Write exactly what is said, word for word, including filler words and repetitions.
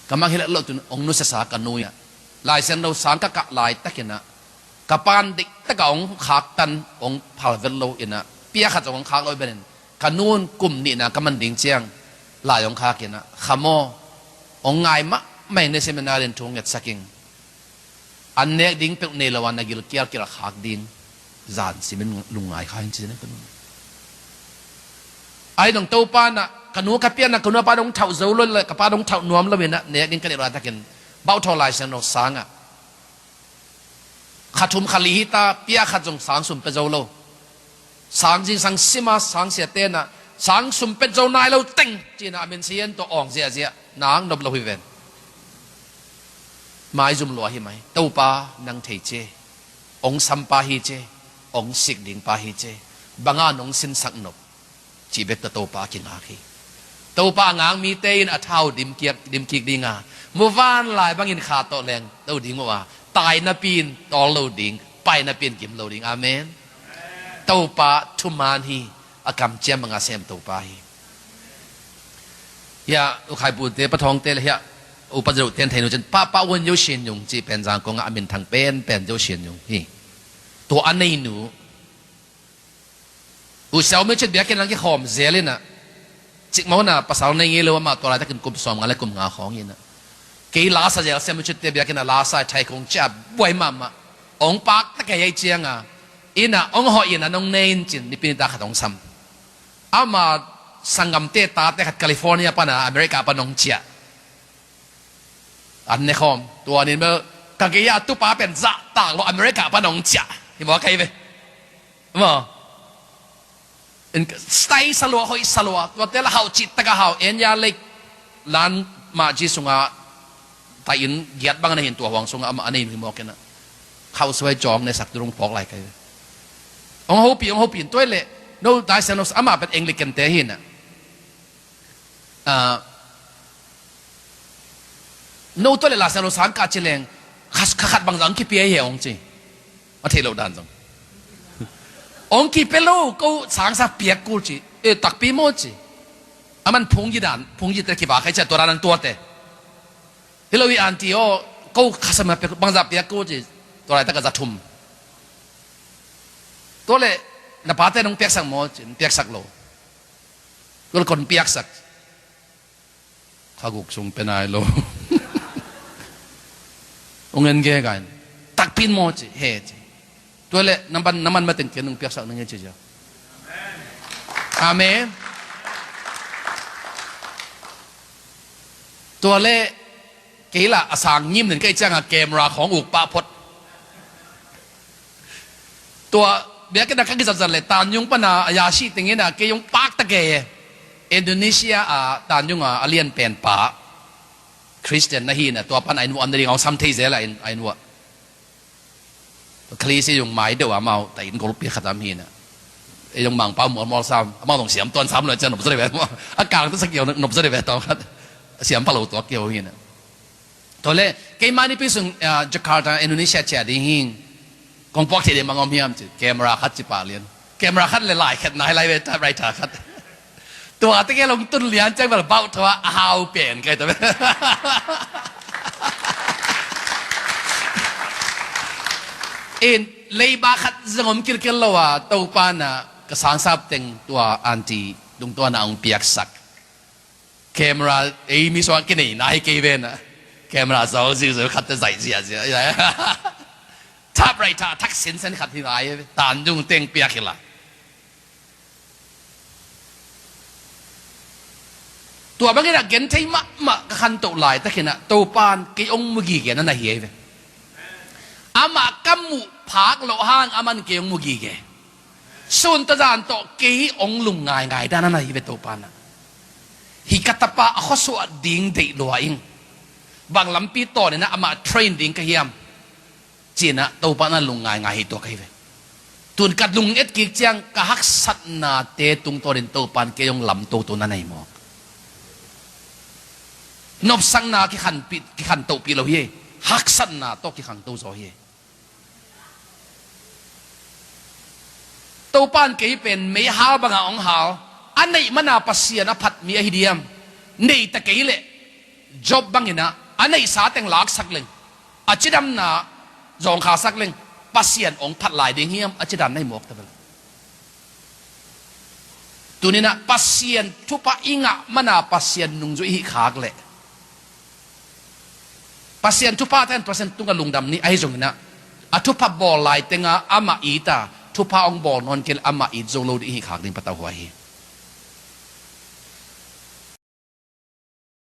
Ka mangngilh loh tun hong nusiasa ka nu in ah, Lai Siangtho sang ka kah laitakin ah, ka pa'n diktak a hong khaktan, hong phal vet lo in ah, pia khat zong hong khak lo hi benin, ka nu'n kum nihna ka man ding ciang lai hong khak in ah, "Kham aw, hong ngai mahmah ing, na seminary in thu hong ngetsak ing. An nek ding peuh nei lo a na gil kialkial a khak ding zan simin lungngai kha ing," ci-in ah ka nu. Ahi zong Topa in ah ka nu ka pianna, ka nu a pa dong thauh zo lo le ka pa dong thauh nuam lo in ah nek ding ka neih laitakin bauhthaw Lai Siangtho sang ah kha thum kha li hi ta, pia khat zong sang sum pia zo lo. Sang zingsang sim a, sang siate in ah sang sum pia zo nai lo teng ci-in ah a min sian tawh awng ziahziah, nang nop lo hi ven. Maizum lua hi mai. "Topa nang thei ci e, hong sam pa hi ci e, hong sik ding pa hi ci e, bang a nong sinsak nop?" cih bek tawh Topa a kingak hi. Topa a ngak mite in a thau dim kiak, dim kik ding a, muvanlai bangin kha tawh leng to ding uh a, tai napi in tawl lo ding, pai napi in gim lo ding. Amen. Topa thuman hi, a kamciam bang a sem Topa hi. Hiah U Khai Pute, Pa Thawngte le hiah U Pa Zero ten thei nu cin, Pa, Pa Wan Yo Shin Yung cih pen Zangkong ah a minthang penpen Yo Shin Yung hi. Tua a nei nu, U Siau Myo Chit biakinn lang kikhawm zel in ah, cikmah hun ah pasal nei ngei lo, amah tua laitakin kum sawmnga le kum nga khawng in ah, kei la sa zel, Siau Myo Chit te biakinn ah la sa, thai kong cia buai mahmah. Hong pak ta kei, ei ciang a, in ah hong hawh in ah nong nei in cin, Nipi ni ta khat hong sam. Ama sanggamte tate khat California pan a America pan hong ciah. An ne khawm. Tua ni in bel ka gei a tupa pen zahtak lo, America pan hong ciah. Hi maw, ka hi ve. Maw. In style sa lua, hoih sa lua. Tuate la hau cih tak a hau. Enya Lake lan mah ci sungah tai inn giat bang a nei in, tua huang sungah amah a nei in, hi maw, ken ah. Khauh suai cawng ne sak tu rung phawk lai, ka hi ve. Hong hopih, hong hopih in, tua hi leh no, Lai Siangtho, amah pen Anglican te hi in ah. Ah, no tua le Lai Siangtho sang kah ci leng, kha, kha khat bangzah hong kipia hi hong ci. A theih loh dan zong. Hong kipia lo, ko sangsa piak kul ci. E, takpi maw ci. Aman phungyi dan, phungyi te kiva khai cia, tua dan ang tuate. Hi lo hi aunty aw, ko kha sa ma piak, bangzah piak kul ci. Tua laitak a za thum. Tua le, na pate nong piaksak maw ci, piaksak lo. Tua le kon piaksak. Kha guk sung pe nai lo. Hong en gega in, takpi in maw ci, he ci. Tua le, na man, na man mateng ken nong piaksak ning e ci cia. Amen. Tua le, kei la a sang ngim nen, kei ciang a camera khawng uk pah phot. Tua biakinn ah ka kizatzat le Tanyung pan a, a yasi teng in a, kei hong pak ta kei e. Indonesia a Tanyung a, a lian pen pa, Christian na hi in a, tua pan a inn vuah om nading a hong sam thei zel a, inn, a inn vuah. Khaleesi zong mai deuh a, amau ta inn golpi khat a om hi in a. Ei zong Mangpau mualmual sam, amau zong siam tuan sam lo ciang nop zaw deuh ve. A kang ta sa kiau nop zaw deuh ve tawm khat. Siam pha lo tuak kiau hi in a. Tua le, keimah Nipi sung, ah, Jakarta, Indonesia ciah ding hi. Kong puak theih ding bang om hiam ci, camera khat ci pah lian. Camera khat le lai khat nai lai ve, typewriter khat. Tua te ke long tun lian ciang bel bauh thua a hau pen kai ta ve. In leiba khat zong om kilkel lo a, Topa in a ka sangsap teng tua aunty tungtawn a hong piaksak. Camera ei mi suang kinei na hi kei ve na. Camera zo ziu zo khat te zaih ziah ziah. Typewriter thak sinsen khat hi lai, Tanyung teng piak hi lai. Tua bangin a genthei mahmah ka khantoh laitakin a, Topa in kei hong mu gige na na hi ei ve. Amah ka muh phak loh hang aman kei hong mu gige. Sun tawh zan tawh kei hong lungngaingai dan a na hi ve Topa in a. Hih ka tapa a khuasuah ding deih lua ing. Bang lampi tawn in a amah train ding ka hiam? Ci-in a Topa in a lungngaingai hi tua ka hi ve. Tun ka lung et kik ciang ka haksatnate tungtawnin Topa in kei hong lamtoto na na hi mawk. Nopsakna kikhanpih, kikhantohpih lo hi. Haksatna tawh kikhangto zaw hi. Topa in kei pen meihal bangah hong hal, a neih mana Pasian a phat mi ahi diam? Nei ta kei leh Job bangin ah a neihsa teng laksak leng, a cidamna zawngkhasak leng, Pasian hong phat lai ding hiam a cidan na hi mawk ta bel. Tuninah Pasian thupha i ngah mana Pasian nungzui i hih khak leh Pasian thupha ten Pasian tungah lungdam ni ahi zonginah a thupha bawl lai tenga amah it a thupha hong bawl nawn kei leh amah it zo lo ding i hih khak ding patauhua hi.